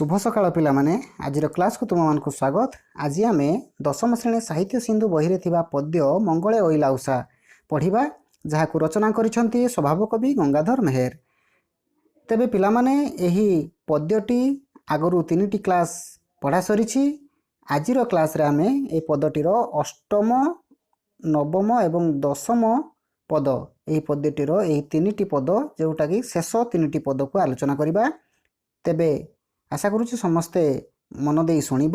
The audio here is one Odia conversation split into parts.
ଶୁଭ ସକାଳ ପିଲାମାନେ। ଆଜିର କ୍ଲାସ୍କୁ ତୁମମାନଙ୍କୁ ସ୍ୱାଗତ। ଆଜି ଆମେ ଦଶମ ଶ୍ରେଣୀ ସାହିତ୍ୟ ସିନ୍ଧୁ ବହିରେ ଥିବା ପଦ୍ୟ ମଙ୍ଗଳେ ଅଇଲା ଉଷା ପଢ଼ିବା, ଯାହାକୁ ରଚନା କରିଛନ୍ତି ସ୍ୱଭାବ କବି ଗଙ୍ଗାଧର ମେହେର। ତେବେ ପିଲାମାନେ, ଏହି ପଦ୍ୟଟି ଆଗରୁ ତିନିଟି କ୍ଲାସ୍ ପଢ଼ା ସରିଛି। ଆଜିର କ୍ଲାସ୍ରେ ଆମେ ଏହି ପଦଟିର ଅଷ୍ଟମ, ନବମ ଏବଂ ଦଶମ ପଦ, ଏହି ପଦ୍ୟଟିର ଏହି ତିନିଟି ପଦ, ଯେଉଁଟାକି ଶେଷ ତିନିଟି ପଦକୁ ଆଲୋଚନା କରିବା। ତେବେ ଆଶା କରୁଛି ସମସ୍ତେ ମନ ଦେଇ ଶୁଣିବ।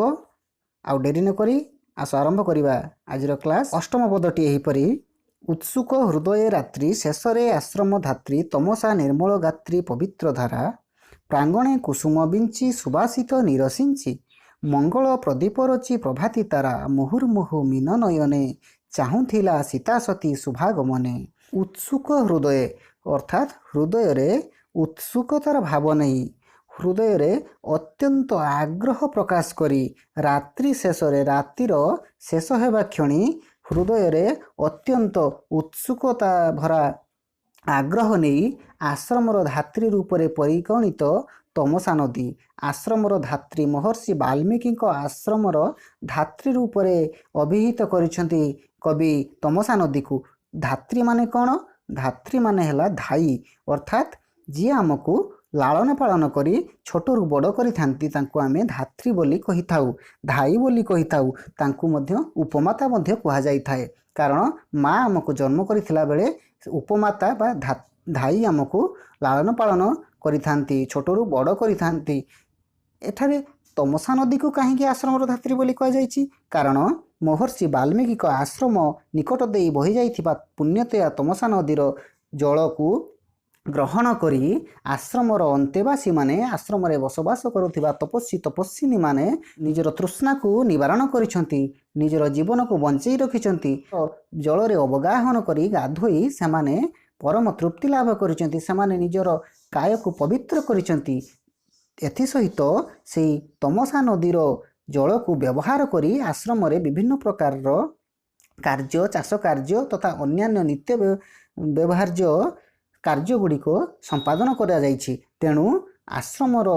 ଆଉ ଡେରି ନକରି ଆସ ଆରମ୍ଭ କରିବା ଆଜିର କ୍ଲାସ୍। ଅଷ୍ଟମ ପଦଟି ଏହିପରି: ଉତ୍ସୁକ ହୃଦୟ ରାତ୍ରି ଶେଷରେ ଆଶ୍ରମ ଧାତ୍ରୀ ତମସା ନିର୍ମଳ ଗାତ୍ରୀ ପବିତ୍ର ଧାରା ପ୍ରାଙ୍ଗଣେ କୁସୁମ ବିଞ୍ଚି ସୁବାସିତ ନୀର ସିଞ୍ଚି ମଙ୍ଗଳ ପ୍ରଦୀପ ରଚି ପ୍ରଭାତୀ ତାରା ମୁହୁର୍ମୁହୁ ମୀନ ନୟନେ ଚାହୁଁଥିଲା ସୀତା ସତୀ ଶୁଭାଗମନେ। ଉତ୍ସୁକ ହୃଦୟ, ଅର୍ଥାତ୍ ହୃଦୟରେ ଉତ୍ସୁକତାର ଭାବ ନେଇ, ହୃଦୟରେ ଅତ୍ୟନ୍ତ ଆଗ୍ରହ ପ୍ରକାଶ କରି, ରାତ୍ରି ଶେଷରେ, ରାତିର ଶେଷ ହେବା କ୍ଷଣି ହୃଦୟରେ ଅତ୍ୟନ୍ତ ଉତ୍ସୁକତା ଭରା ଆଗ୍ରହ ନେଇ ଆଶ୍ରମର ଧାତ୍ରୀ ରୂପରେ ପରିଗଣିତ ତମସା ନଦୀ, ଆଶ୍ରମର ଧାତ୍ରୀ, ମହର୍ଷି ବାଲ୍ମୀକିଙ୍କ ଆଶ୍ରମର ଧାତ୍ରୀ ରୂପରେ ଅଭିହିତ କରିଛନ୍ତି କବି ତମସା ନଦୀକୁ। ଧାତ୍ରୀ ମାନେ କ'ଣ? ଧାତ୍ରୀ ମାନେ ହେଲା ଧାଇ, ଅର୍ଥାତ୍ ଯିଏ ଆମକୁ ଲାଳନ ପାଳନ କରି ଛୋଟରୁ ବଡ଼ କରିଥାନ୍ତି, ତାଙ୍କୁ ଆମେ ଧାତ୍ରୀ ବୋଲି କହିଥାଉ, ଧାଇ ବୋଲି କହିଥାଉ। ତାଙ୍କୁ ମଧ୍ୟ ଉପମାତା ମଧ୍ୟ କୁହାଯାଇଥାଏ, କାରଣ ମା ଆମକୁ ଜନ୍ମ କରିଥିଲା ବେଳେ ଉପମାତା ବା ଧାଇ ଆମକୁ ଲାଳନ ପାଳନ କରିଥାନ୍ତି, ଛୋଟରୁ ବଡ଼ କରିଥାନ୍ତି। ଏଠାରେ ତମସା ନଦୀକୁ କାହିଁକି ଆଶ୍ରମର ଧାତ୍ରୀ ବୋଲି କୁହାଯାଇଛି? କାରଣ ମହର୍ଷି ବାଲ୍ମୀକିଙ୍କ ଆଶ୍ରମ ନିକଟ ଦେଇ ବହିଯାଇଥିବା ପୁଣ୍ୟତୟା ତମସା ନଦୀର ଜଳକୁ ଗ୍ରହଣ କରି ଆଶ୍ରମର ଅନ୍ତେବାସୀମାନେ, ଆଶ୍ରମରେ ବସବାସ କରୁଥିବା ତପସ୍ୱୀ ତପସ୍ୱିନୀମାନେ ନିଜର ତୃଷ୍ଣାକୁ ନିବାରଣ କରିଛନ୍ତି, ନିଜର ଜୀବନକୁ ବଞ୍ଚେଇ ରଖିଛନ୍ତି। ଜଳରେ ଅବଗାହନ କରି ଗାଧୋଇ ସେମାନେ ପରମ ତୃପ୍ତି ଲାଭ କରିଛନ୍ତି। ସେମାନେ ନିଜର କାୟକୁ ପବିତ୍ର କରିଛନ୍ତି। ଏଥିସହିତ ସେଇ ତମସା ନଦୀର ଜଳକୁ ବ୍ୟବହାର କରି ଆଶ୍ରମରେ ବିଭିନ୍ନ ପ୍ରକାରର କାର୍ଯ୍ୟ, ଚାଷ କାର୍ଯ୍ୟ ତଥା ଅନ୍ୟାନ୍ୟ ନିତ୍ୟ ବ୍ୟବହାର୍ଯ୍ୟ କାର୍ଯ୍ୟଗୁଡ଼ିକ ସମ୍ପାଦନ କରାଯାଇଛି। ତେଣୁ ଆଶ୍ରମର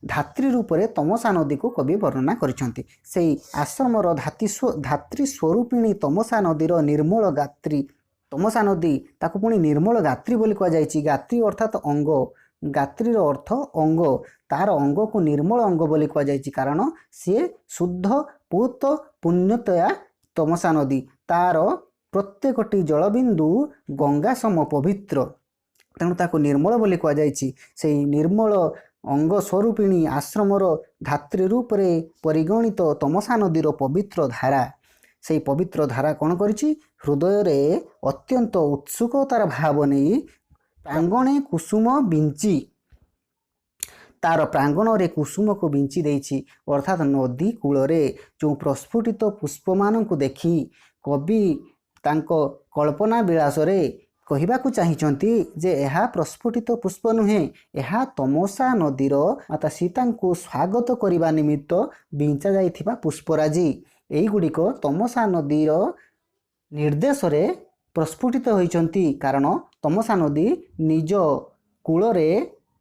ଧାତ୍ରୀ ରୂପରେ ତମସା ନଦୀକୁ କବି ବର୍ଣ୍ଣନା କରିଛନ୍ତି। ସେଇ ଆଶ୍ରମର ଧାତ୍ରୀ ସ୍ୱରୂପିଣୀ ତମସା ନଦୀର ନିର୍ମଳ ଗାତ୍ରୀ, ତମସା ନଦୀ, ତାକୁ ପୁଣି ନିର୍ମଳ ଗାତ୍ରୀ ବୋଲି କୁହାଯାଇଛି। ଗାତ୍ରୀ ଅର୍ଥାତ୍ ଅଙ୍ଗ, ଗାତ୍ରୀର ଅର୍ଥ ଅଙ୍ଗ। ତାର ଅଙ୍ଗକୁ ନିର୍ମଳ ଅଙ୍ଗ ବୋଲି କୁହାଯାଇଛି, କାରଣ ସିଏ ଶୁଦ୍ଧ ପୂତ ପୁଣ୍ୟତୟା ତମସା ନଦୀ। ତାର ପ୍ରତ୍ୟେକଟି ଜଳବିନ୍ଦୁ ଗଙ୍ଗା ସମ ପବିତ୍ର, ତେଣୁ ତାକୁ ନିର୍ମଳ ବୋଲି କୁହାଯାଇଛି। ସେଇ ନିର୍ମଳ ଅଙ୍ଗ ସ୍ୱରୂପିଣୀ ଆଶ୍ରମର ଧାତ୍ରୀ ରୂପରେ ପରିଗଣିତ ତମସା ନଦୀର ପବିତ୍ର ଧାରା, ସେଇ ପବିତ୍ର ଧାରା କ'ଣ କରିଛି? ହୃଦୟରେ ଅତ୍ୟନ୍ତ ଉତ୍ସୁକତାର ଭାବ ନେଇ ପ୍ରାଙ୍ଗଣେ କୁସୁମ ବିଞ୍ଚି, ତାର ପ୍ରାଙ୍ଗଣରେ କୁସୁମକୁ ବିଞ୍ଚି ଦେଇଛି। ଅର୍ଥାତ୍ ନଦୀ କୂଳରେ ଯେଉଁ ପ୍ରସ୍ଫୁଟିତ ପୁଷ୍ପମାନଙ୍କୁ ଦେଖି କବି ତାଙ୍କ କଳ୍ପନା ବିଳାସରେ କହିବାକୁ ଚାହିଁଛନ୍ତି ଯେ ଏହା ପ୍ରସ୍ଫୁଟିତ ପୁଷ୍ପ ନୁହେଁ, ଏହା ତମସା ନଦୀର ମାତା ସୀତାଙ୍କୁ ସ୍ୱାଗତ କରିବା ନିମିତ୍ତ ବିଞ୍ଚା ଯାଇଥିବା ପୁଷ୍ପରାଜି। ଏଇଗୁଡ଼ିକ ତମସା ନଦୀର ନିର୍ଦ୍ଦେଶରେ ପ୍ରସ୍ଫୁଟିତ ହୋଇଛନ୍ତି, କାରଣ ତମସା ନଦୀ ନିଜ କୂଳରେ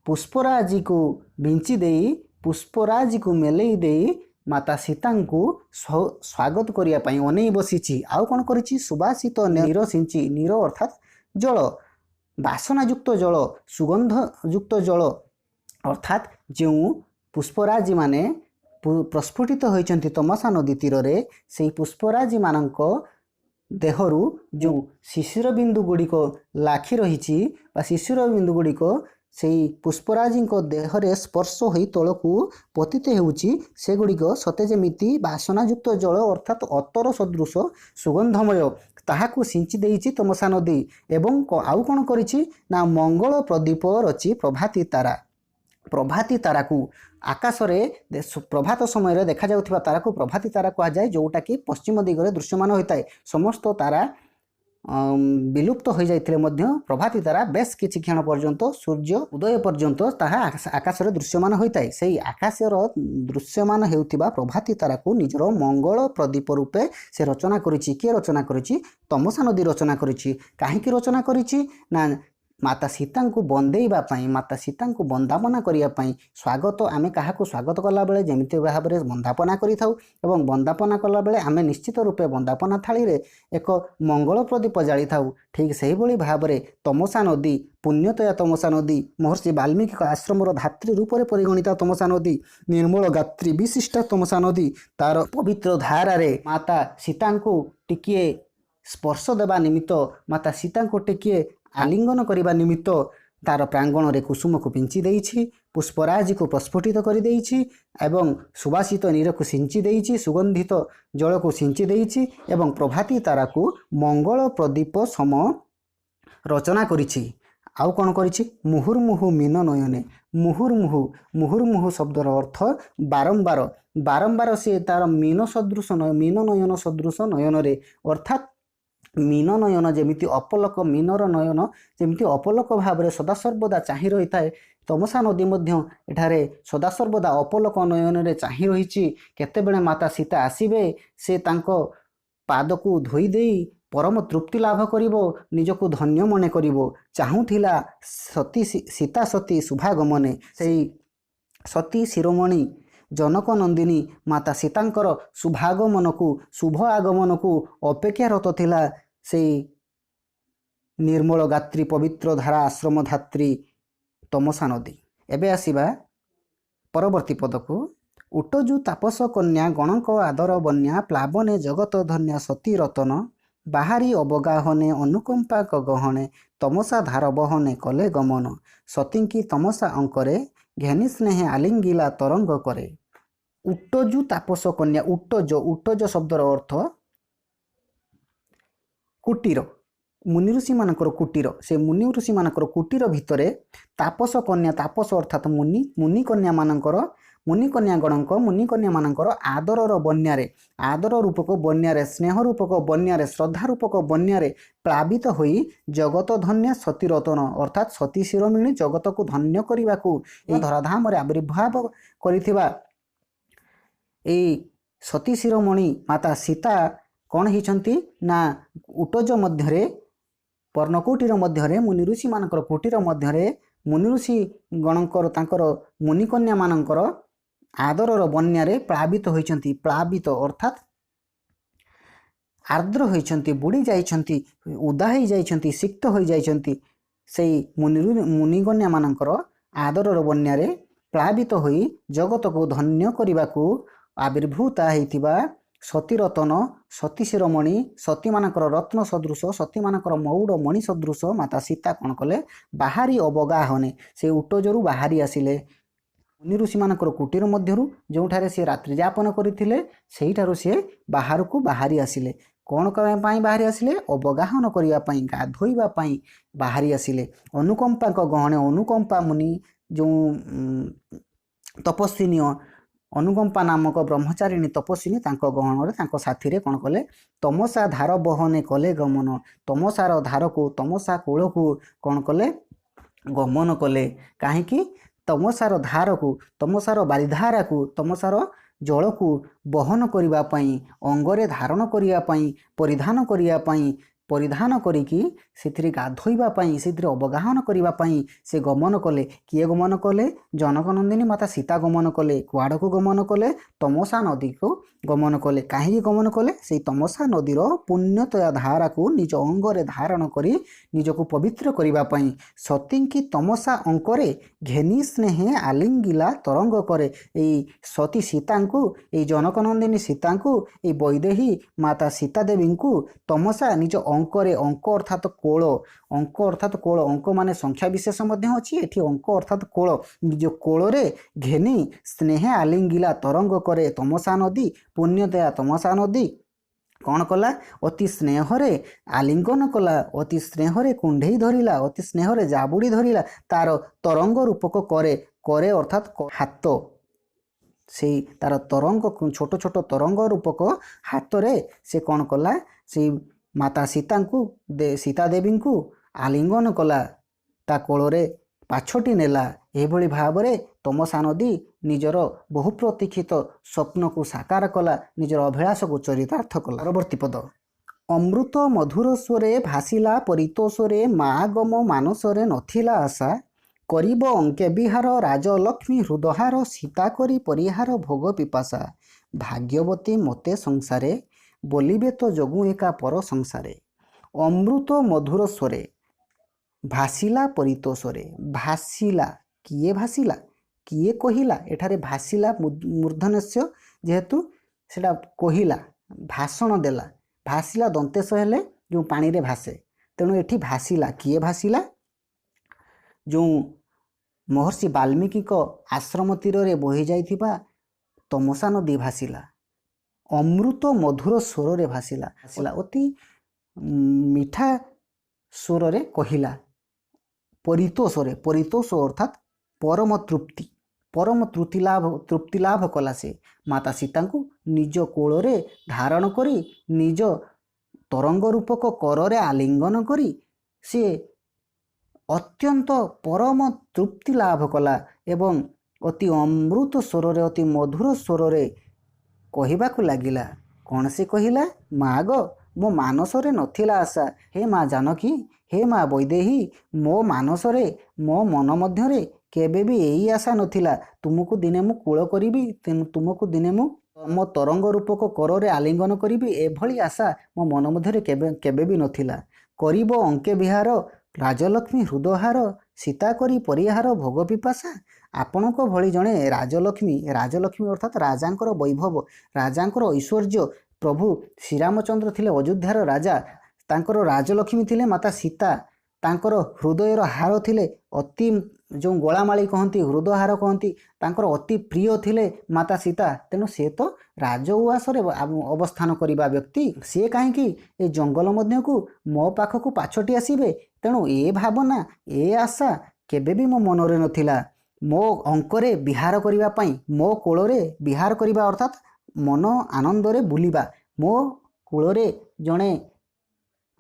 ପୁଷ୍ପରାଜିକୁ ବିଞ୍ଚି ଦେଇ, ପୁଷ୍ପରାଜିକୁ ମେଲେଇ ଦେଇ ମାତା ସୀତାଙ୍କୁ ସ୍ୱାଗତ କରିବା ପାଇଁ ଅନେଇ ବସିଛି। ଆଉ କ'ଣ କରିଛି? ସୁବାସିତ ନୀର ସିଞ୍ଚି, ନୀର ଅର୍ଥାତ୍ ଜଳ, ବାସନାଯୁକ୍ତ ଜଳ, ସୁଗନ୍ଧଯୁକ୍ତ ଜଳ, ଅର୍ଥାତ୍ ଯେଉଁ ପୁଷ୍ପରାଜିମାନେ ପ୍ରସ୍ଫୁଟିତ ହୋଇଛନ୍ତି ତମସା ନଦୀ ତୀରରେ, ସେଇ ପୁଷ୍ପରାଜିମାନଙ୍କ ଦେହରୁ ଯେଉଁ ଶିଶିର ବିନ୍ଦୁ ଗୁଡ଼ିକ ଲାଖି ରହିଛି ବା ଶିଶିର ବିନ୍ଦୁ ଗୁଡ଼ିକ ସେଇ ପୁଷ୍ପରାଜିଙ୍କ ଦେହରେ ସ୍ପର୍ଶ ହୋଇ ତଳକୁ ପତିତ ହେଉଛି, ସେଗୁଡ଼ିକ ସତେ ଯେମିତି ବାସନାଯୁକ୍ତ ଜଳ, ଅର୍ଥାତ୍ ଅତର ସଦୃଶ ସୁଗନ୍ଧମୟ, ତାହାକୁ ସିଞ୍ଚି ଦେଇଛି ତମସା ନଦୀ। ଏବଂ ଆଉ କ'ଣ କରିଛି ନା ମଙ୍ଗଳ ପ୍ରଦୀପ ରଚି ପ୍ରଭାତୀ ତାରା, ପ୍ରଭାତୀ ତାରାକୁ, ଆକାଶରେ ପ୍ରଭାତ ସମୟରେ ଦେଖାଯାଉଥିବା ତାରାକୁ ପ୍ରଭାତୀ ତାରା କୁହାଯାଏ, ଯେଉଁଟାକି ପଶ୍ଚିମ ଦିଗରେ ଦୃଶ୍ୟମାନ ହୋଇଥାଏ। ସମସ୍ତ ତାରା ବିଲୁପ୍ତ ହୋଇଯାଇଥିଲେ ମଧ୍ୟ ପ୍ରଭାତୀ ତାରା ବେଶ କିଛି କ୍ଷଣ ପର୍ଯ୍ୟନ୍ତ, ସୂର୍ଯ୍ୟ ଉଦୟ ପର୍ଯ୍ୟନ୍ତ ତାହା ଆକାଶରେ ଦୃଶ୍ୟମାନ ହୋଇଥାଏ। ସେଇ ଆକାଶର ଦୃଶ୍ୟମାନ ହେଉଥିବା ପ୍ରଭାତୀ ତାରାକୁ ନିଜର ମଙ୍ଗଳ ପ୍ରଦୀପ ରୂପେ ସେ ରଚନା କରିଛି। କିଏ ରଚନା କରିଛି? ତମସା ନଦୀ ରଚନା କରିଛି। କାହିଁକି ରଚନା କରିଛି ନା ମାତା ସୀତାଙ୍କୁ ବନ୍ଦେଇବା ପାଇଁ, ମାତା ସୀତାଙ୍କୁ ବନ୍ଦାପନା କରିବା ପାଇଁ। ସ୍ୱାଗତ, ଆମେ କାହାକୁ ସ୍ୱାଗତ କଲାବେଳେ ଯେମିତି ଭାବରେ ବନ୍ଦାପନା କରିଥାଉ ଏବଂ ବନ୍ଦାପନା କଲାବେଳେ ଆମେ ନିଶ୍ଚିତ ରୂପେ ବନ୍ଦାପନା ଥାଳିରେ ଏକ ମଙ୍ଗଳ ପ୍ରଦୀପ ଜାଳିଥାଉ, ଠିକ୍ ସେହିଭଳି ଭାବରେ ତମସା ନଦୀ, ପୁଣ୍ୟତୟା ତମସା ନଦୀ, ମହର୍ଷି ବାଲ୍ମୀକିଙ୍କ ଆଶ୍ରମର ଧାତ୍ରୀ ରୂପରେ ପରିଗଣିତା ତମସା ନଦୀ, ନିର୍ମଳ ଗାତ୍ରୀ ବିଶିଷ୍ଟ ତମସା ନଦୀ ତାର ପବିତ୍ର ଧାରାରେ ମାତା ସୀତାଙ୍କୁ ଟିକିଏ ସ୍ପର୍ଶ ଦେବା ନିମିତ୍ତ, ମାତା ସୀତାଙ୍କୁ ଟିକିଏ ଆଲିଙ୍ଗନ କରିବା ନିମିତ୍ତ ତାର ପ୍ରାଙ୍ଗଣରେ କୁସୁମକୁ ପିଞ୍ଚି ଦେଇଛି, ପୁଷ୍ପରାଜିକୁ ପ୍ରସ୍ଫୁଟିତ କରିଦେଇଛି ଏବଂ ସୁବାସିତ ନୀରକୁ ସିଞ୍ଚି ଦେଇଛି, ସୁଗନ୍ଧିତ ଜଳକୁ ସିଞ୍ଚି ଦେଇଛି ଏବଂ ପ୍ରଭାତୀ ତାରାକୁ ମଙ୍ଗଳ ପ୍ରଦୀପ ସମ ରଚନା କରିଛି। ଆଉ କ'ଣ କରିଛି? ମୁହୁର୍ମୁହୁ ମୀନ ନୟନେ। ମୁହୁର୍ମୁହୁ, ମୁହୁର୍ମୁହୁ ଶବ୍ଦର ଅର୍ଥ ବାରମ୍ବାର। ବାରମ୍ବାର ସେ ତାର ମୀନ ସଦୃଶ, ମୀନ ନୟନ ସଦୃଶ ନୟନରେ, ଅର୍ଥାତ୍ ମୀନ ନୟନ ଯେମିତି ଅପଲକ, ମୀନର ନୟନ ଯେମିତି ଅପଲକ ଭାବରେ ସଦାସର୍ବଦା ଚାହିଁ ରହିଥାଏ, ତମସା ନଦୀ ମଧ୍ୟ ଏଠାରେ ସଦାସର୍ବଦା ଅପଲକ ନୟନରେ ଚାହିଁ ରହିଛି କେତେବେଳେ ମାତା ସୀତା ଆସିବେ, ସେ ତାଙ୍କ ପାଦକୁ ଧୋଇ ଦେଇ ପରମ ତୃପ୍ତି ଲାଭ କରିବ, ନିଜକୁ ଧନ୍ୟ ମନେ କରିବ। ଚାହୁଁଥିଲା ସତୀ ସୀତା ସତୀ ଶୁଭାଗମନେ। ସେଇ ସତୀ ଶିରୋମଣି ଜନକ ନନ୍ଦିନୀ ମାତା ସୀତାଙ୍କର ଶୁଭାଗମନକୁ, ଶୁଭ ଆଗମନକୁ ଅପେକ୍ଷାରତ ଥିଲା ସେଇ ନିର୍ମଳ ଗାତ୍ରୀ ପବିତ୍ର ଧାରା ଆଶ୍ରମ ଧାତ୍ରୀ ତମସା ନଦୀ। ଏବେ ଆସିବା ପରବର୍ତ୍ତୀ ପଦକୁ। ଉଟଜୁ ତାପସ କନ୍ୟା ଗଣଙ୍କ ଆଦର ବନ୍ୟା ପ୍ଲାବନେ ଜଗତ ଧନ୍ୟା ସତୀ ରତନ ବାହାରି ଅବଗାହନେ ଅନୁକମ୍ପା ଗହଣେ ତମସା ଧାର ବହନେ କଲେ ଗମନ। ସତୀଙ୍କି ତମସା ଅଙ୍କରେ ଘେନି ସ୍ନେହେ ଆଲିଙ୍ଗିଲା ତରଙ୍ଗ କରେ। ଉଟଜୁ ତାପସ କନ୍ୟା, ଉଟଜ, ଉଟଜ ଶବ୍ଦର ଅର୍ଥ କୁଟୀର, ମୁନି ଋଷିମାନଙ୍କର କୁଟୀର। ସେ ମୁନି ଋଷିମାନଙ୍କର କୁଟୀର ଭିତରେ ତାପସ କନ୍ୟା, ତାପସ ଅର୍ଥାତ୍ ମୁନି, ମୁନି କନ୍ୟାମାନଙ୍କର, ମୁନି କନ୍ୟାଗଣଙ୍କ, ମୁନି କନ୍ୟାମାନଙ୍କର ଆଦରର ବନ୍ୟାରେ, ଆଦର ରୂପକ ବନ୍ୟାରେ, ସ୍ନେହ ରୂପକ ବନ୍ୟାରେ, ଶ୍ରଦ୍ଧା ରୂପକ ବନ୍ୟାରେ ପ୍ଲାବିତ ହୋଇ ଜଗତ ଧନ୍ୟା ସତୀରତନ, ଅର୍ଥାତ୍ ସତୀ ଶିରୋମଣି ଜଗତକୁ ଧନ୍ୟ କରିବାକୁ ଏହି ଧରାଧାମରେ ଆବିର୍ଭାବ କରିଥିବା ଏଇ ସତୀ ଶିରୋମଣି ମାତା ସୀତା କ'ଣ ହେଇଛନ୍ତି ନା ଉଟଜ ମଧ୍ୟରେ, ପର୍ଣ୍ଣକୁଟୀର ମଧ୍ୟରେ, ମୁନି ଋଷିମାନଙ୍କର କୁଟୀର ମଧ୍ୟରେ ମୁନି ଋଷି ଗଣଙ୍କର ତାଙ୍କର ମୁନିକନ୍ୟାମାନଙ୍କର ଆଦରର ବନ୍ୟାରେ ପ୍ଲାବିତ ହୋଇଛନ୍ତି। ପ୍ଲାବିତ ଅର୍ଥାତ୍ ଆର୍ଦ୍ର ହୋଇଛନ୍ତି, ବୁଡ଼ି ଯାଇଛନ୍ତି, ଉଦା ହୋଇଯାଇଛନ୍ତି, ସିକ୍ତ ହୋଇଯାଇଛନ୍ତି। ସେଇ ମୁନିକନ୍ୟାମାନଙ୍କର ଆଦରର ବନ୍ୟାରେ ପ୍ଲାବିତ ହୋଇ ଜଗତକୁ ଧନ୍ୟ କରିବାକୁ ଆବିର୍ଭୂତା ହେଇଥିବା ସତୀରତନ, ସତୀ ଶିରୋମଣି, ସତୀମାନଙ୍କର ରତ୍ନ ସଦୃଶ, ସତୀମାନଙ୍କର ମଉଡ଼ ମଣି ସଦୃଶ ମାତା ସୀତା କ'ଣ କଲେ? ବାହାରି ଅବଗାହନେ, ସେ ଉଟଜରୁ ବାହାରି ଆସିଲେ। ମୁନି ଋଷିମାନଙ୍କର କୁଟୀର ମଧ୍ୟରୁ ଯେଉଁଠାରେ ସେ ରାତ୍ରି ଯାପନ କରିଥିଲେ ସେଇଠାରୁ ସିଏ ବାହାରକୁ ବାହାରି ଆସିଲେ। କ'ଣ ପାଇଁ ବାହାରି ଆସିଲେ? ଅବଗାହନ କରିବା ପାଇଁ, ଗାଧୋଇବା ପାଇଁ ବାହାରି ଆସିଲେ। ଅନୁକମ୍ପାଙ୍କ ଗହଣେ, ଅନୁକମ୍ପା ମୁନି ଯେଉଁ ତପସ୍ୱିନୀ, ଅନୁକମ୍ପା ନାମକ ବ୍ରହ୍ମଚାରିଣୀ ତପସ୍ୱିନୀ, ତାଙ୍କ ଗହଣରେ, ତାଙ୍କ ସାଥିରେ କ'ଣ କଲେ? ତମସା ଧାର ବହନେ କଲେ ଗମନ। ତମସାର ଧାରକୁ, ତମସା କୂଳକୁ କ'ଣ କଲେ? ଗମନ କଲେ। କାହିଁକି? ତମସାର ଧାରକୁ, ତମସାର ବାରିଧାରାକୁ, ତମସାର ଜଳକୁ ବହନ କରିବା ପାଇଁ, ଅଙ୍ଗରେ ଧାରଣ କରିବା ପାଇଁ, ପରିଧାନ କରିବା ପାଇଁ, ପରିଧାନ କରିକି ସେଥିରେ ଗାଧୋଇବା ପାଇଁ, ସେଥିରେ ଅବଗାହନ କରିବା ପାଇଁ ସେ ଗମନ କଲେ। କିଏ ଗମନ କଲେ? ଜନକନନ୍ଦିନୀ ମାତା ସୀତା ଗମନ କଲେ। କୁଆଡ଼କୁ ଗମନ କଲେ? ତମସା ନଦୀକୁ ଗମନ କଲେ। କାହିଁକି ଗମନ କଲେ? ସେଇ ତମସା ନଦୀର ପୁଣ୍ୟତୟା ଧାରାକୁ ନିଜ ଅଙ୍ଗରେ ଧାରଣ କରି ନିଜକୁ ପବିତ୍ର କରିବା ପାଇଁ। ସତୀଙ୍କି ତମସା ଅଙ୍କରେ ଘେନି ସ୍ନେହେ ଆଲିଙ୍ଗିଲା ତରଙ୍ଗ କରେ। ଏଇ ସତୀ ସୀତାଙ୍କୁ, ଏଇ ଜନକନନ୍ଦିନୀ ସୀତାଙ୍କୁ, ଏଇ ବୈଦେହୀ ମାତା ସୀତା ଦେବୀଙ୍କୁ ତମସା ନିଜ ଅଙ୍କରେ, ଅଙ୍କ ଅର୍ଥାତ୍ କୋଳ, ଅଙ୍କ ଅର୍ଥାତ୍ କୋଳ, ଅଙ୍କ ମାନେ ସଂଖ୍ୟା ବିଶେଷ ମଧ୍ୟ ଅଛି ଏଠି, ଅଙ୍କ ଅର୍ଥାତ୍ କୋଳ, ନିଜ କୋଳରେ ଘେନି ସ୍ନେହେ ଆଲିଙ୍ଗିଲା ତରଙ୍ଗ କରେ। ତମସା ନଦୀ, ପୁଣ୍ୟଦୟା ତମସା ନଦୀ କ'ଣ କଲା? ଅତି ସ୍ନେହରେ ଆଲିଙ୍ଗନ କଲା, ଅତି ସ୍ନେହରେ କୁଣ୍ଢେଇ ଧରିଲା, ଅତି ସ୍ନେହରେ ଜାବୁଡ଼ି ଧରିଲା। ତାର ତରଙ୍ଗ ରୂପକ କରେ, କରେ ଅର୍ଥାତ୍ ହାତ, ସେଇ ତାର ତରଙ୍ଗ, ଛୋଟ ଛୋଟ ତରଙ୍ଗ ରୂପକ ହାତରେ ସେ କ'ଣ କଲା? ସେଇ ମାତା ସୀତାଙ୍କୁ, ସୀତା ଦେବୀଙ୍କୁ ଆଲିଙ୍ଗନ କଲା, ତା କୋଳରେ ପାଛୋଟି ନେଲା। ଏହିଭଳି ଭାବରେ ତମସା ନଦୀ ନିଜର ବହୁ ପ୍ରତୀକ୍ଷିତ ସ୍ୱପ୍ନକୁ ସାକାର କଲା, ନିଜର ଅଭିଳାଷକୁ ଚରିତାର୍ଥ କଲା। ପରବର୍ତ୍ତୀ ପଦ। ଅମୃତ ମଧୁର ସ୍ୱରେ ଭାସିଲା ପରିତୋଷରେ, ମା ଗୋ ମୋ ମାନସରେ ନଥିଲା ଆଶା। କରିବ ଅଙ୍କେ ବିହାର ରାଜଲକ୍ଷ୍ମୀ ହୃଦହାର, ସୀତା କରି ପରିହାର ଭୋଗ ପିପାସା। ଭାଗ୍ୟବତୀ ମୋତେ ସଂସାରେ ବୋଲିବେ ତ ଯୋଗୁଁ ଏକା ପର ସଂସାରେ। ଅମୃତ ମଧୁର ସ୍ୱରେ ଭାସିଲା ପରିତୋଷରେ। ଭାସିଲା, କିଏ ଭାସିଲା, କିଏ କହିଲା? ଏଠାରେ ଭାସିଲା ମୂର୍ଦ୍ଧନ୍ୟସ୍ୟ, ଯେହେତୁ ସେଟା କହିଲା, ଭାଷଣ ଦେଲା। ଭାସିଲା ଦନ୍ତେଶ ହେଲେ ଯେଉଁ ପାଣିରେ ଭାସେ, ତେଣୁ ଏଠି ଭାସିଲା, କିଏ ଭାସିଲା? ଯେଉଁ ମହର୍ଷି ବାଲ୍ମୀକିଙ୍କ ଆଶ୍ରମ ତୀରରେ ବହି ଯାଇଥିବା ତମସା ନଦୀ ଭାସିଲା। ଅମୃତ ମଧୁର ସ୍ୱରରେ ଭାସିଲା, ଭାସିଲା ଅତି ମିଠା ସ୍ୱରରେ କହିଲା। ପରିତୋଷରେ, ପରିତୋଷ ଅର୍ଥାତ୍ ପରମ ତୃପ୍ତି, ପରମ ତୃପ୍ତି ଲାଭ କଲା ସେ। ମାତା ସୀତାଙ୍କୁ ନିଜ କୋଳରେ ଧାରଣ କରି, ନିଜ ତରଙ୍ଗ ରୂପକ କରରେ ଆଲିଙ୍ଗନ କରି ସେ ଅତ୍ୟନ୍ତ ପରମ ତୃପ୍ତି ଲାଭ କଲା ଏବଂ ଅତି ଅମୃତ ସ୍ୱରରେ, ଅତି ମଧୁର ସ୍ୱରରେ କହିବାକୁ ଲାଗିଲା। କ'ଣ ସେ କହିଲା? ମା ଗୋ ମୋ ମାନସରେ ନଥିଲା ଆଶା। ହେ ମା ଜାନକୀ, ହେ ମା ବୈଦେହୀ, ମୋ ମାନସରେ, ମୋ ମନ ମଧ୍ୟରେ କେବେ ବି ଏଇ ଆଶା ନଥିଲା ତୁମକୁ ଦିନେ ମୁଁ କୂଳ କରିବି, ତୁମକୁ ଦିନେ ମୁଁ ମୋ ତରଙ୍ଗ ରୂପକ କରରେ ଆଲିଙ୍ଗନ କରିବି, ଏଭଳି ଆଶା ମୋ ମନ ମଧ୍ୟରେ କେବେ ବି ନଥିଲା। କରିବ ଅଙ୍କେ ବିହାର ରାଜଲକ୍ଷ୍ମୀ ହୃଦହାର, ସୀତା କରି ପରିହାର ଭୋଗ ପିପାସା। ଆପଣଙ୍କ ଭଳି ଜଣେ ରାଜଲକ୍ଷ୍ମୀ, ରାଜଲକ୍ଷ୍ମୀ ଅର୍ଥାତ୍ ରାଜାଙ୍କର ବୈଭବ, ରାଜାଙ୍କର ଐଶ୍ୱର୍ଯ୍ୟ। ପ୍ରଭୁ ଶ୍ରୀରାମଚନ୍ଦ୍ର ଥିଲେ ଅଯୋଧ୍ୟାର ରାଜା, ତାଙ୍କର ରାଜଲକ୍ଷ୍ମୀ ଥିଲେ ମାତା ସୀତା, ତାଙ୍କର ହୃଦୟର ହାର ଥିଲେ ଅତି, ଯେଉଁ ଗଳାମାଳି କହନ୍ତି, ହୃଦହାର କହନ୍ତି, ତାଙ୍କର ଅତି ପ୍ରିୟ ଥିଲେ ମାତା ସୀତା। ତେଣୁ ସେ ତ ରାଜ ଉଆସରେ ଅବସ୍ଥାନ କରିବା ବ୍ୟକ୍ତି, ସିଏ କାହିଁକି ଏ ଜଙ୍ଗଲ ମଧ୍ୟକୁ ମୋ ପାଖକୁ ପାଛୋଟି ଆସିବେ? ତେଣୁ ଏ ଭାବନା, ଏ ଆଶା କେବେ ବି ମୋ ମନରେ ନଥିଲା। ମୋ ଅଙ୍କରେ ବିହାର କରିବା ପାଇଁ, ମୋ କୋଳରେ ବିହାର କରିବା ଅର୍ଥାତ୍ ମନ ଆନନ୍ଦରେ ବୁଲିବା, ମୋ କୂଳରେ ଜଣେ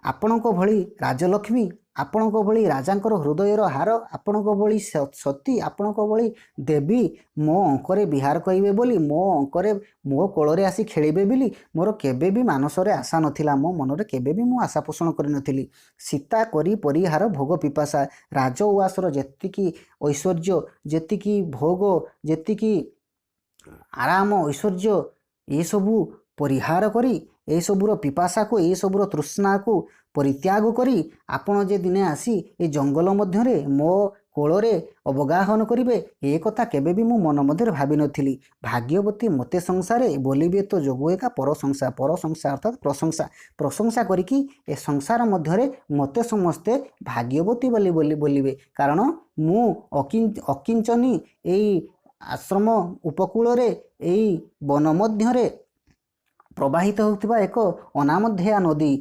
ଆପଣଙ୍କ ଭଳି ରାଜଲକ୍ଷ୍ମୀ, ଆପଣଙ୍କ ଭଳି ରାଜାଙ୍କର ହୃଦୟର ହାର, ଆପଣଙ୍କ ଭଳି ସତୀ, ଆପଣଙ୍କ ଭଳି ଦେବୀ ମୋ ଅଙ୍କରେ ବିହାର କରିବେ ବୋଲି, ମୋ ଅଙ୍କରେ ମୋ କୋଳରେ ଆସି ଖେଳିବେ ବୋଲି ମୋର କେବେ ବି ମାନସରେ ଆଶା ନଥିଲା। ମୋ ମନରେ କେବେ ବି ମୁଁ ଆଶା ପୋଷଣ କରିନଥିଲି। ସୀତା କରି ପରିହାର ଭୋଗ ପିପାସା। ରାଜ ଉଆସର ଯେତିକି ଐଶ୍ୱର୍ଯ୍ୟ, ଯେତିକି ଭୋଗ, ଯେତିକି ଆରାମ ଐଶ୍ୱର୍ଯ୍ୟ, ଏସବୁ ପରିହାର କରି, ଏସବୁର ପିପାସାକୁ, ଏସବୁର ତୃଷ୍ଣାକୁ ପରିତ୍ୟାଗ କରି ଆପଣ ଯେ ଦିନେ ଆସି ଏ ଜଙ୍ଗଲ ମଧ୍ୟରେ ମୋ କୋଳରେ ଅବଗାହନ କରିବେ, ଏ କଥା କେବେ ବି ମୁଁ ମନ ମଧ୍ୟରେ ଭାବିନଥିଲି। ଭାଗ୍ୟବତୀ ମୋତେ ସଂସାରେ ବୋଲିବେ ତ ଯୋଗୁ ଏକା ପରସଂସା। ପରସଂସା ଅର୍ଥାତ୍ ପ୍ରଶଂସା, ପ୍ରଶଂସା କରିକି ଏ ସଂସାର ମଧ୍ୟରେ ମୋତେ ସମସ୍ତେ ଭାଗ୍ୟବତୀ ବୋଲି ବୋଲିବେ, କାରଣ ମୁଁ ଅକିଞ୍ଚନୀ ଏଇ ଆଶ୍ରମ ଉପକୂଳରେ, ଏଇ ବନ ମଧ୍ୟରେ ପ୍ରବାହିତ ହେଉଥିବା ଏକ ଅନାମଧ୍ୟେୟା ନଦୀ,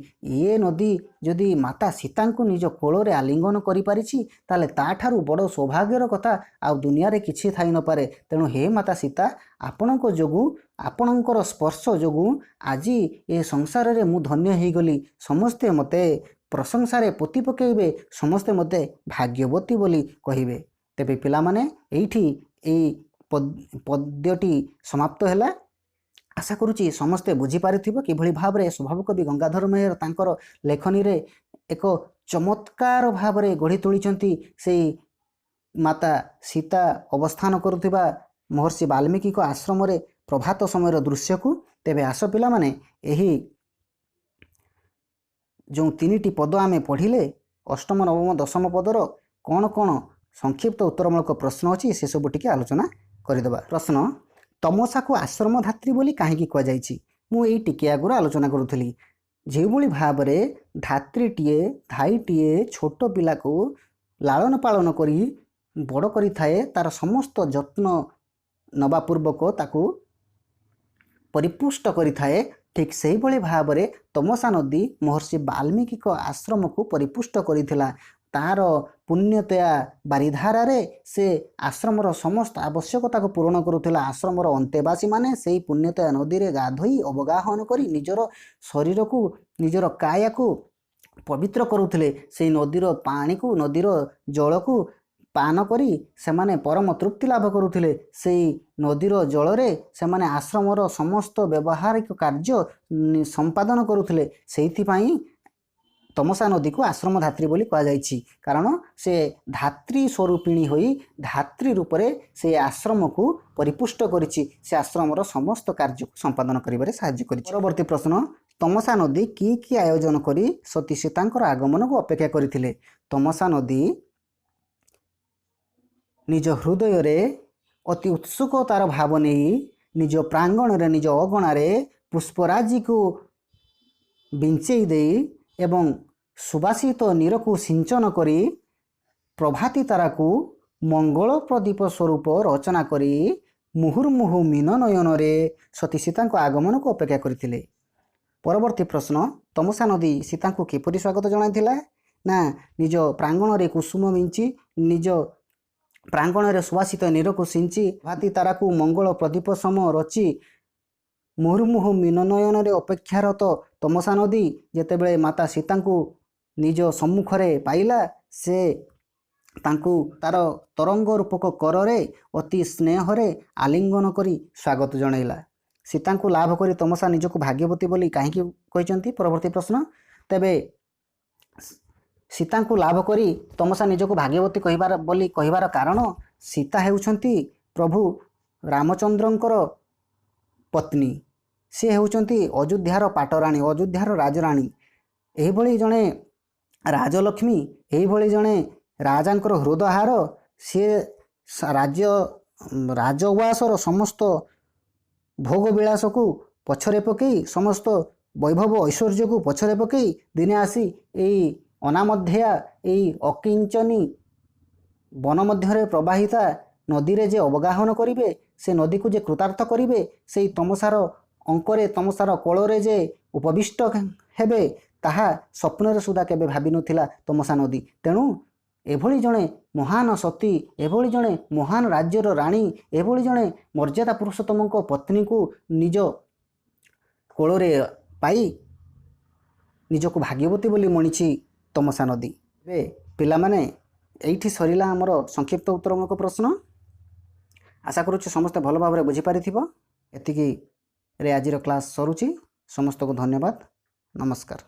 ଏ ନଦୀ ଯଦି ମାତା ସୀତାଙ୍କୁ ନିଜ କୋଳରେ ଆଲିଙ୍ଗନ କରିପାରିଛି, ତାହେଲେ ତାଠାରୁ ବଡ଼ ସୌଭାଗ୍ୟର କଥା ଆଉ ଦୁନିଆରେ କିଛି ଥାଇ ନପାରେ। ତେଣୁ ହେ ମାତା ସୀତା, ଆପଣଙ୍କ ଯୋଗୁଁ, ଆପଣଙ୍କର ସ୍ପର୍ଶ ଯୋଗୁଁ ଆଜି ଏ ସଂସାରରେ ମୁଁ ଧନ୍ୟ ହେଇଗଲି। ସମସ୍ତେ ମୋତେ ପ୍ରଶଂସାରେ ପୋତି ପକାଇବେ, ସମସ୍ତେ ମୋତେ ଭାଗ୍ୟବତୀ ବୋଲି କହିବେ। ତେବେ ପିଲାମାନେ, ଏଇଠି ଏଇ ପଦ୍ୟଟି ସମାପ୍ତ ହେଲା। ଆଶା କରୁଛି ସମସ୍ତେ ବୁଝିପାରିଥିବ କିଭଳି ଭାବରେ ସ୍ୱଭାବକବି ଗଙ୍ଗାଧର ମେହେର ତାଙ୍କର ଲେଖନୀରେ ଏକ ଚମତ୍କାର ଭାବରେ ଗଢ଼ି ତୋଳିଛନ୍ତି ସେଇ ମାତା ସୀତା ଅବସ୍ଥାନ କରୁଥିବା ମହର୍ଷି ବାଲ୍ମୀକିଙ୍କ ଆଶ୍ରମରେ ପ୍ରଭାତ ସମୟର ଦୃଶ୍ୟକୁ। ତେବେ ଆସ ପିଲାମାନେ, ଏହି ଯେଉଁ ତିନିଟି ପଦ ଆମେ ପଢ଼ିଲେ, ଅଷ୍ଟମ, ନବମ, ଦଶମ ପଦର କ'ଣ କ'ଣ ସଂକ୍ଷିପ୍ତ ଉତ୍ତରମୂଳକ ପ୍ରଶ୍ନ ଅଛି ସେସବୁ ଟିକେ ଆଲୋଚନା କରିଦେବା। ପ୍ରଶ୍ନ, ତମସାକୁ ଆଶ୍ରମ ଧାତ୍ରୀ ବୋଲି କାହିଁକି କୁହାଯାଇଛି? ମୁଁ ଏଇ ଟିକେ ଆଗରୁ ଆଲୋଚନା କରୁଥିଲି। ଯେଉଁଭଳି ଭାବରେ ଧାତ୍ରୀଟିଏ, ଧାଇଟିଏ ଛୋଟ ପିଲାକୁ ଲାଳନ ପାଳନ କରି ବଡ଼ କରିଥାଏ, ତାର ସମସ୍ତ ଯତ୍ନ ନେବା ପୂର୍ବକ ତାକୁ ପରିପୁଷ୍ଟ କରିଥାଏ, ଠିକ୍ ସେହିଭଳି ଭାବରେ ତମସା ନଦୀ ମହର୍ଷି ବାଲ୍ମୀକିଙ୍କ ଆଶ୍ରମକୁ ପରିପୁଷ୍ଟ କରିଥିଲା। ତାର ପୁଣ୍ୟତୟା ବାରିଧାରାରେ ସେ ଆଶ୍ରମର ସମସ୍ତ ଆବଶ୍ୟକତାକୁ ପୂରଣ କରୁଥିଲା। ଆଶ୍ରମର ଅନ୍ତେବାସୀମାନେ ସେଇ ପୁଣ୍ୟତୟା ନଦୀରେ ଗାଧୋଇ ଅବଗାହନ କରି ନିଜର ଶରୀରକୁ, ନିଜର କାୟାକୁ ପବିତ୍ର କରୁଥିଲେ। ସେଇ ନଦୀର ପାଣିକୁ, ନଦୀର ଜଳକୁ ପାନ କରି ସେମାନେ ପରମ ତୃପ୍ତି ଲାଭ କରୁଥିଲେ। ସେଇ ନଦୀର ଜଳରେ ସେମାନେ ଆଶ୍ରମର ସମସ୍ତ ବ୍ୟବହାରିକ କାର୍ଯ୍ୟ ସମ୍ପାଦନ କରୁଥିଲେ। ସେଇଥିପାଇଁ ତମସା ନଦୀକୁ ଆଶ୍ରମ ଧାତ୍ରୀ ବୋଲି କୁହାଯାଇଛି, କାରଣ ସେ ଧାତ୍ରୀ ସ୍ୱରୂପିଣୀ ହୋଇ ଧାତ୍ରୀ ରୂପରେ ସେ ଆଶ୍ରମକୁ ପରିପୁଷ୍ଟ କରିଛି, ସେ ଆଶ୍ରମର ସମସ୍ତ କାର୍ଯ୍ୟକୁ ସମ୍ପାଦନ କରିବାରେ ସାହାଯ୍ୟ କରିଛି। ପରବର୍ତ୍ତୀ ପ୍ରଶ୍ନ, ତମସା ନଦୀ କି କି ଆୟୋଜନ କରି ସତୀ ସୀତାଙ୍କର ଆଗମନକୁ ଅପେକ୍ଷା କରିଥିଲେ? ତମସା ନଦୀ ନିଜ ହୃଦୟରେ ଅତି ଉତ୍ସୁକତାର ଭାବ ନେଇ ନିଜ ପ୍ରାଙ୍ଗଣରେ, ନିଜ ଅଗଣାରେ ପୁଷ୍ପରାଜିକୁ ବିଞ୍ଚେଇ ଦେଇ ଏବଂ ସୁବାସିତ ନୀରକୁ ସିଞ୍ଚନ କରି ପ୍ରଭାତୀ ତାରାକୁ ମଙ୍ଗଳ ପ୍ରଦୀପ ସ୍ୱରୂପ ରଚନା କରି ମୁହୁର୍ମୁହୁ ମୀନ ନୟନରେ ସତୀ ସୀତାଙ୍କ ଆଗମନକୁ ଅପେକ୍ଷା କରିଥିଲେ। ପରବର୍ତ୍ତୀ ପ୍ରଶ୍ନ, ତମସା ନଦୀ ସୀତାଙ୍କୁ କିପରି ସ୍ୱାଗତ ଜଣାଇଥିଲା? ନା, ନିଜ ପ୍ରାଙ୍ଗଣରେ କୁସୁମ ବିଞ୍ଚି, ନିଜ ପ୍ରାଙ୍ଗଣରେ ସୁବାସିତ ନୀରକୁ ସିଞ୍ଚି, ପ୍ରଭାତୀ ତାରାକୁ ମଙ୍ଗଳ ପ୍ରଦୀପ ସମ ରଚି ମୁହୁର୍ମୁହୁ ମୀନନୟନରେ ଅପେକ୍ଷାରତ ତମସା ନଦୀ ଯେତେବେଳେ ମାତା ସୀତାଙ୍କୁ ନିଜ ସମ୍ମୁଖରେ ପାଇଲା, ସେ ତାଙ୍କୁ ତାର ତରଙ୍ଗ ରୂପକ କରରେ ଅତି ସ୍ନେହରେ ଆଲିଙ୍ଗନ କରି ସ୍ୱାଗତ ଜଣାଇଲା। ସୀତାଙ୍କୁ ଲାଭ କରି ତମସା ନିଜକୁ ଭାଗ୍ୟବତୀ ବୋଲି କାହିଁକି କହିଛନ୍ତି? ପରବର୍ତ୍ତୀ ପ୍ରଶ୍ନ, ତେବେ ସୀତାଙ୍କୁ ଲାଭ କରି ତମସା ନିଜକୁ ଭାଗ୍ୟବତୀ କହିବାର ବୋଲି କହିବାର କାରଣ, ସୀତା ହେଉଛନ୍ତି ପ୍ରଭୁ ରାମଚନ୍ଦ୍ରଙ୍କର ପତ୍ନୀ, ସେ ହେଉଛନ୍ତି ଅଯୋଧ୍ୟାର ପାଟରାଣୀ, ଅଯୋଧ୍ୟାର ରାଜରାଣୀ। ଏହିଭଳି ଜଣେ ରାଜଲକ୍ଷ୍ମୀ, ଏହିଭଳି ଜଣେ ରାଜାଙ୍କର ହୃଦହାର, ସିଏ ରାଜ୍ୟ ରାଜଉଆସର ସମସ୍ତ ଭୋଗ ବିଳାସକୁ ପଛରେ ପକାଇ, ସମସ୍ତ ବୈଭବ ଐଶ୍ୱର୍ଯ୍ୟକୁ ପଛରେ ପକାଇ ଦିନେ ଆସି ଏଇ ଅନାମଧ୍ୟା, ଏଇ ଅକିଞ୍ଚନୀ ବନ ମଧ୍ୟରେ ପ୍ରବାହିତା ନଦୀରେ ଯେ ଅବଗାହନ କରିବେ, ସେ ନଦୀକୁ ଯେ କୃତାର୍ଥ କରିବେ, ସେଇ ତମସାର ଅଙ୍କରେ, ତମସାର କୋଳରେ ଯେ ଉପବିଷ୍ଟ ହେବେ, ତାହା ସ୍ୱପ୍ନରେ ସୁଦ୍ଧା କେବେ ଭାବିନଥିଲା ତମସା ନଦୀ। ତେଣୁ ଏଭଳି ଜଣେ ମହାନ ସତୀ, ଏଭଳି ଜଣେ ମହାନ ରାଜ୍ୟର ରାଣୀ, ଏଭଳି ଜଣେ ମର୍ଯ୍ୟାଦା ପୁରୁଷୋତ୍ତମଙ୍କ ପତ୍ନୀକୁ ନିଜ କୋଳରେ ପାଇ ନିଜକୁ ଭାଗ୍ୟବତୀ ବୋଲି ମଣିଛି ତମସା ନଦୀ। ଏବେ ପିଲାମାନେ, ଏଇଠି ସରିଲା ଆମର ସଂକ୍ଷିପ୍ତ ଉତ୍ତରମୂଳକ ପ୍ରଶ୍ନ। ଆଶା କରୁଛି ସମସ୍ତେ ଭଲ ଭାବରେ ବୁଝିପାରିଥିବ। ଏତିକିରେ ଆଜିର କ୍ଲାସ୍ ସରୁଛି। ସମସ୍ତଙ୍କୁ ଧନ୍ୟବାଦ, ନମସ୍କାର।